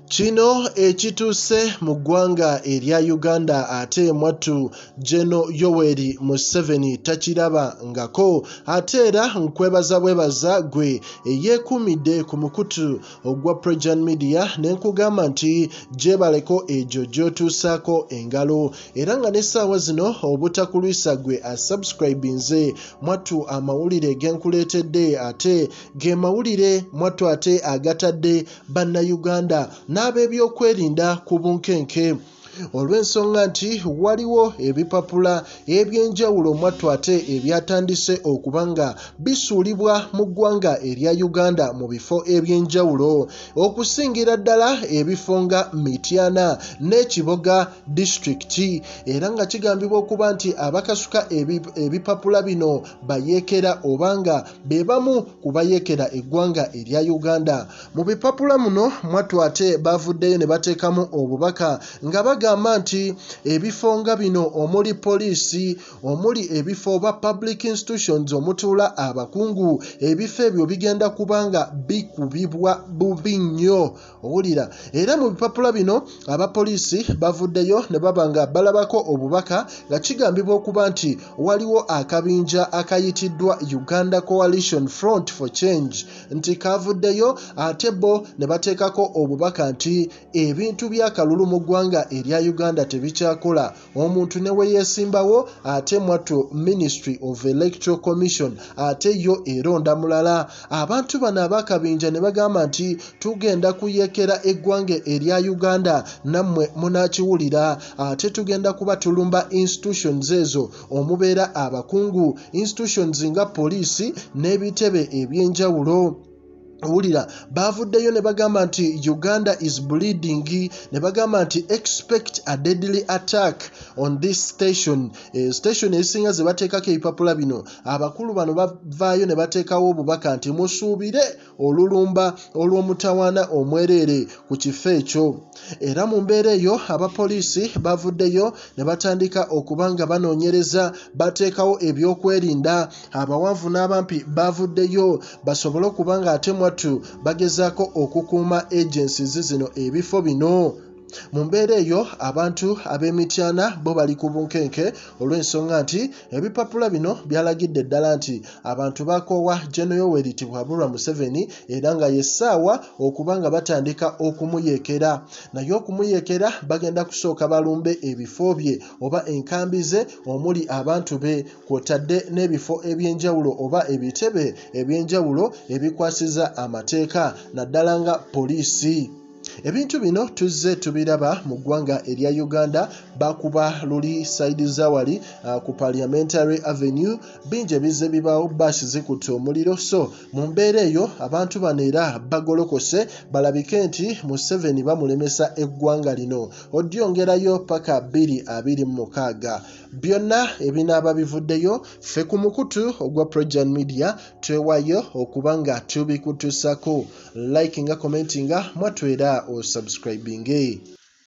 Kino ekituuse mu ggwanga erya Uganda ate mwattu Gen. Yoweri Museveni takiraba ngako. Ate era nkwebaza bwebaza gwe eyeekuumidde ku mukutu ogwa Projan Media ne nkugamba nti gyebaleko egyo gy'otuusaako engalo era nga n'essaawa zino obutakulwisa gwe asubscribinze mwattu amawulire ge nkuleetedde ate ge mawulire mwattu ate agatadde Bannayuganda n'ab'ebyokwerinda ku bunkenke olw'ensonga nti waliwo ebipapula eby'enjawulo mwattu ate ebyatandise okuba nga bisuulibwa mu ggwanga erya Uganda mu bifo eby'enjawulo okusingira ddala ebifo nga Mityana n'e Kiboga disitulikiti era nga kigambibwa okuba nti abakasuka ebipapula bino bayeekera oba nga be bamu ku bayeekera eggwanga erya Uganda. Mu bipapula muno mwattu ate bavuddeyo ne bateekamu obubaka nga bagamba nti ebifo nga bino omuli poliisi, omuli ebifo oba public institutions omutuula abakungu, ebifo ebyo bigenda kuba nga bikubibwa bubi nnyo. Owulira? Era mu bipapula bino abapoliisi bavuddeyo ne baba nga balabako obubaka nga kigambibwa okuba nti waliwo akabinja akayitiddwa Uganda Coalition Front for Change nti kaavuddeyo ate bo ne bateekako obubaka nti ebintu by'akalulu mu ggwanga erya Uganda tebikyakola omuntu ne we yeesimbawo ate mwattu Ministry of Electoral Commission ate yo eronda mulala. Abantu bano ab'akabinja ne bagamba nti tugenda kuyeekera eggwanga erya Uganda nammwe munaakiwulira ate tugenda kuba tulumba institutions ezo omubeera abakungu, institutions nga poliisi n'ebitebe eby'enjawulo. Wulira, baavuddeyo ne bagamba nti Uganda is bleeding ne bagamba nti expect a deadly attack on this station. Station ezisinga ze bateekako ebipapula bino, abakulu bano bavaayo ne bateekawo obubaka nti musuubire olulumba olw'omutawaana omwereere ku kifo ekyo. Era mu mbeera eyo abapoliisi bavuddeyo ne batandika okuba nga banoonyereza, bateekawo ebyokwerinda, abawanvu n'abampi bavuddeyo basobole okuba nga ate mwattu bagezaako okukuuma agencies zino ebifo bino. Mu mbeera eyo abantu ab'e Mityana bo bali ku bunkenke olw'ensonga nti ebipapula bino byalagidde ddala nti abantu baakoowa Gen. Yoweri Tibuhaburwa Museveni era nga y'essaawa okuba nga batandika okumuyeekera. Naye okumuyeekera bagenda kusooka balumbe ebifo bye oba enkambi ze omuli abantu be kw'otadde n'ebifo eby'enjawulo oba ebitebe eby'enjawulo ebikwasiza amateeka naddala nga poliisi. Ebintu bino tuzze tubiraba mu ggwanga erya Uganda, bakuba luli sayidi za wali ku Parliamentary Avenue, bingi ebizze bibaawo, bbaasi zikutte omuliro. So mu mbeera eyo abantu bano era bagolokose balabike nti Museveni bamulemesa eggwanga lino odyongerayo paka 2026. Byonna ebinaaba bivuddeyo ffe ku mukutu ogwa Projan Media twewayo okuba nga tubikutuusako. Likinga, commentinga mwattu era osubscribinge.